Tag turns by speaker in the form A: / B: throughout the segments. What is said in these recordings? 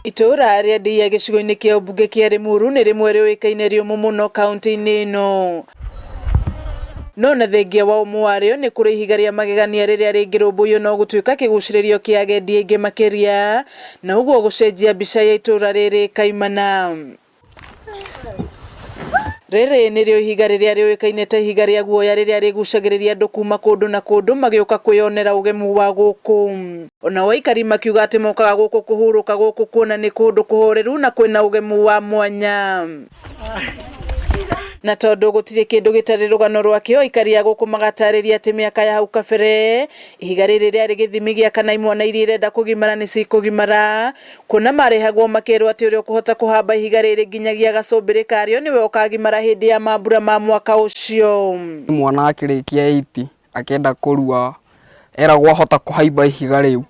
A: Itũũra rĩa Ndeia gĩcigo-inĩ kĩa ũmbunge kĩa Limuru nĩ rĩmwe rĩũĩkaine rĩũmũ mũno kaunti-inĩ ĩno. No na thengia wa ũmũ warĩo nĩ kũrĩ ihiga rĩa magegania rĩrĩa rĩngĩrũmbũiyo no gũtuĩka kĩgucĩrĩrio kĩa agendi aingĩ makĩria na ũguo gũcenjia mbica ya itũũra rĩrĩ kaimana. Rĩrĩ nĩrĩo ihiga rĩrĩa rĩũĩkaine ta ihiga rĩa guoya rĩrĩa rĩgucagĩrĩria andũ kuma kũndũ na kũndũ magĩũka kwĩyonera ũgemu wa gũkũ. Onao aikari makiuga atĩ mokaga gũkũ kũhurũka gũkũ kuona nĩ kũndũ kũhoreru na kwĩna ũgemu wa mwanya. Na tondũ gũtirĩ kĩndũ gĩtarĩ rũgano rwakĩo, aikari a gũkũ magatarĩria atĩ mĩaka ya hau kabere ihiga rĩrĩ rĩarĩ gĩthimi gĩa kana imwana iria irenda kũgimara nĩ cikũgimara, Kuona marehagwo makerwo atĩ ũrĩa ũkũhota kũhamba ihiga rĩrĩ nginyagia gacũmbĩrĩ karĩo nĩwe ũkagimara hĩndĩ ya mambura ma mwaka ũcio.
B: Mwana akĩrĩkia eight akĩenda kũrua eragwo ahota kũhaimba ihiga rĩu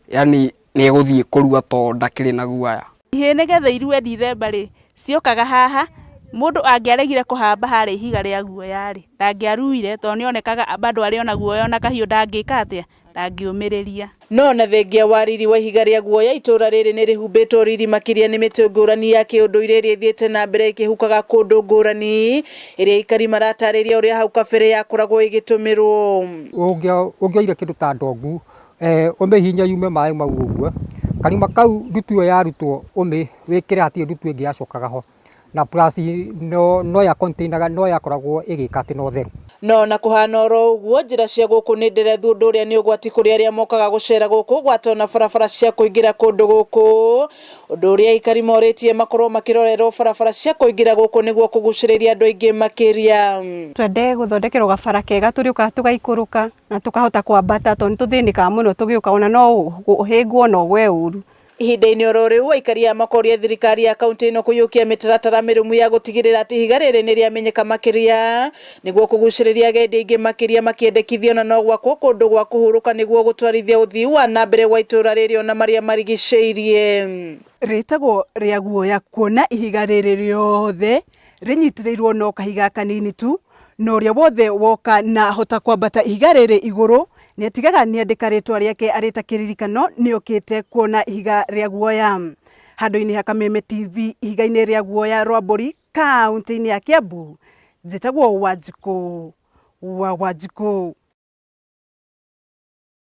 B: yaani nĩ egũthiĩ kũrua tondũ ndakĩrĩ na guoya.
C: Ihĩĩ nĩgetha irue Dithemba rĩ, ciokaga haha, mũndũ angĩaregire kũhamba harĩa ihiga rĩa guoya rĩ, ndangĩaruire tondũ nĩonekaga bado arĩ ona guoya ona kahiũ ndangĩka atĩa, ndangĩũmĩrĩria.
A: No ona thengia wa riri wa ihiga rĩa guoya, itũũra rĩrĩ nĩ rĩhumbĩtwo riri makĩria nĩ mĩtĩ ngũrani ya kĩũndũire ĩrĩa ĩthiĩte na mbere ĩkĩhukaga kũndũ ngũrani, ĩrĩa aikari maratarĩria ũrĩa hau kabere yakoragwo ĩgĩtũmĩrwo.
D: Ũngĩoire kĩndũ ta ndongu ũmĩhihinye yume maĩ mau ũguo, karima kau ndutu ĩyo yarutwo wĩkĩre hatirĩ ndutu ĩngĩ yacokaga ho. Na plus no ya contain aga no yakoragwo ĩgĩka atĩ na ũtheru.
A: No ona kũhana oro ũguo, njĩra cia gũkũ nĩ nderethu ũndũ ũrĩa nĩ ũgwati kũrĩ arĩa mokaga gũcera gũkũ gwata ona barabara cia kũingĩra kũndũ gũkũ, ũndũ ũrĩa aikari morĩtie makorwo makĩrorerwo barabara cia kũingĩra gũkũ nĩguo kũgucĩrĩria andũ aingĩ makĩria.
E: Twende gũthondekerwo gabara kega tũrĩũkaga tũgaikũrũka na tũkahota kwambata tondũ nĩ tũthĩnĩkaga mũno tũgĩũka ona no ũhĩngwo na ũgwe ũru.
A: Ihinda-inĩ oro rĩu, aikari aya makoria thirikari ya kauntĩ ĩno kũiyũkia mĩtaratara mĩrũmu ya gũtigĩrĩra atĩ ihiga rĩrĩ nĩ rĩamenyeka makĩria nĩguo kũgucĩrĩria agendi aingĩ makĩria makĩendekithia ona no gwakwo kũndũ gwa kũhurũka nĩguo gũtwarithia ũthii wa na mbere wa itũũra rĩrĩ ona marĩa marigicĩirie.
E: Rĩtagwo rĩa guoya kuona ihiga rĩrĩ rĩothe rĩnyitĩrĩirwo no kahiga kanini tu, na ũrĩa wothe woka na ahota kwambata ihiga rĩrĩ igũrũ nĩatigaga nĩandĩka rĩtwa rĩake arĩ ta kĩririkano nĩokĩte kuona ihiga rĩa guoya. Handũ-inĩ ha Kameme TV ihiga-inĩ rĩa guoya Rwambũri kaũntĩ-inĩ ya Kiambu, njĩtagwo Wanjikũ wa Wanjikũ.